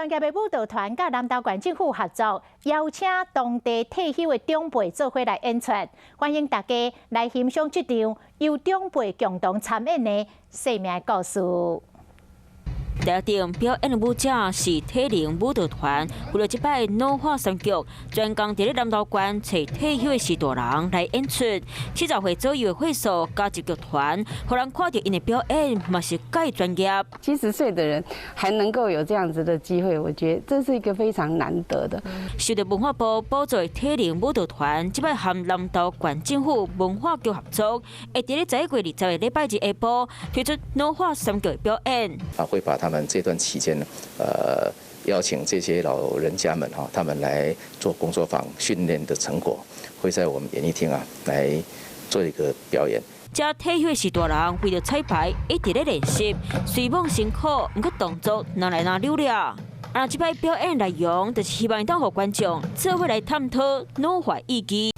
專業的舞蹈團佮南投縣政府合作，邀請當地退休的長輩做伙來演出，歡迎大家來欣賞這場由長輩共同參演的生命故事。台頂表演的舞者是體能舞蹈團，為著這擺腦化三劇，專工佇咧南投縣揣退休的序大人來演出。70歲左右的歲數加入劇團，予人看著𪜶的表演嘛是蓋專業。70歲的人還能夠有這樣子的機會，我覺得這是一個非常難得的。受到文化部補助的體能舞蹈團，這擺和南投縣政府文化局合作，會佇咧11月20日禮拜日下晡推出腦化三劇的表演。啊，會把他們這段期間呢，邀請這些老人家們哈，他們來做工作坊訓練的成果，會在我們演藝廳啊來做一個表演。這退休的序大人為著彩排一直咧練習，雖罔辛苦，毋過動作若來若溜了。啊，這擺表演內容就是希望當予觀眾做伙來探討腦化意義。